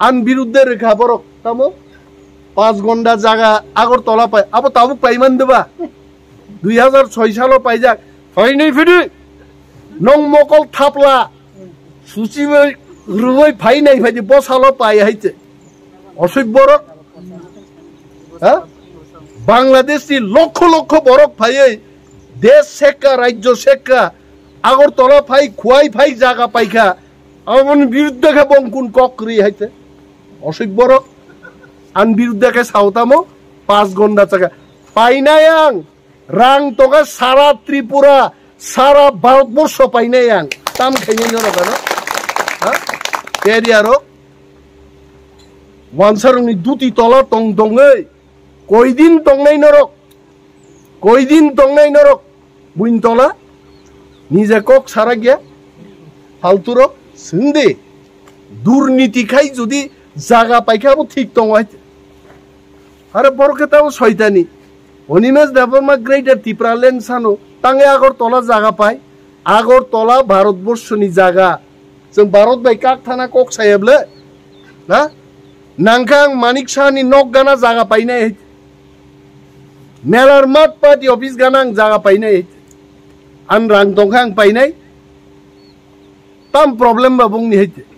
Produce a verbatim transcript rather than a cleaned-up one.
An biruddhe rwkha borok, tamo? Panch gonda jaga Agartala pai, abo tabuk paiman deba? Dui hazar soi salo paijak. Phainai phidi. Nong mokol thapla. Suchi bai rwbai phainai phaidi bosalo pai haite. Osoi borok. Ha? Bangladesh ni lokho lokho borok phaiwi desh sekka, rajyo sekka, Agartala phai, Khowai phai jaga paikha. Aboni biruddhe khe bongkun kok kwrwi haite. Osoi borok. An biruddhe khe sao tamo, panch gonda jaga. Painai ang. Rang tongkha sara Tripura, sara Bharatborsho painai ang. Tam khainai norok ano? Ha? Area rok. Wansarokni duti tola tong tongwi. Koidin tongnai norok? Koidin tongnai norok? Buini tola? Nije kok sarakya? Falturok? Swngdi. Durniti khai jodi jaga paikha abo thik tongo hai. Are borok khe tamo soitani. Animesh Debbarma Greater Tipraland sano. Tangwi Agartala jaga pai. Agartala Bharatborshoni jaga. Chwng Bharat bai kak thana kok saya ble. Na? Nangkha ang Manik Sahani nok gana jaga painai. Melar mat party office gana ang jaga painai. An rang tongkha ang painai. Tam problem ba bongni haite.